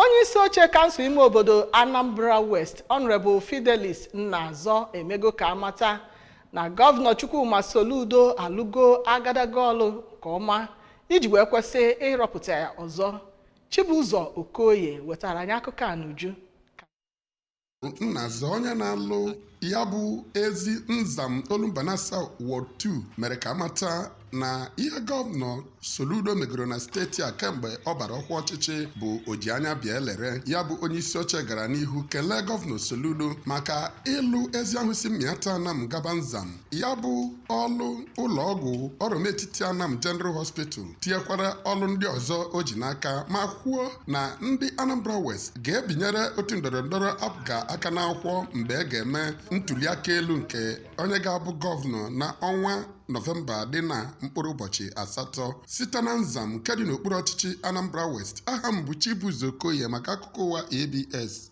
Onye isi oche kansụl ime obodo Anambra West, Honorable Fidelis Nnazọ, emego ka amata na Gọvanọ Chukwuma Soludo alụgo agadaga ọlụ nke ọma iji wee kwesị ịrọpụta ya ọzọ. Chibụzọ Okoye wetara anyị akụkọ a n'uju. Nnazọ, onye na-alụ ya bụ ezi Nzam Olumbanasa Ward 2, mere ka amata na ihe Gọvanọ Soludo megoro na steeti a kemgbe ọ bara ọkwa ọchịchị bụ oji anya bịa elere ya. Bụ onye isi oche gara n'ihu kelee Gọvanọ Soludo maka ịlụ ezi ahụ si Mmiata Anam gaba Nzam, ya bụ ọlụ ụlọọgwụ Ọrọmetiti Anam General Hospital, tinyekwara ọlụ ndị ọzọ o ji n'aka, ma kwuo na ndị Anambra West ga-ebinyere otu ndọrọndọrọ APGA aka n'akwụkwọ mgbe e ga-eme ntuliaka elu nke onye ga-abụ gọvanọ na ọnwa Nọvemba dị na mkpụrụ ụbọchị 8. Site na Nzam nke dị n'okpuru ọchịchị Anambra West, aha m bụ Chibuzo Okoye maka akụkọ ụwa ABS.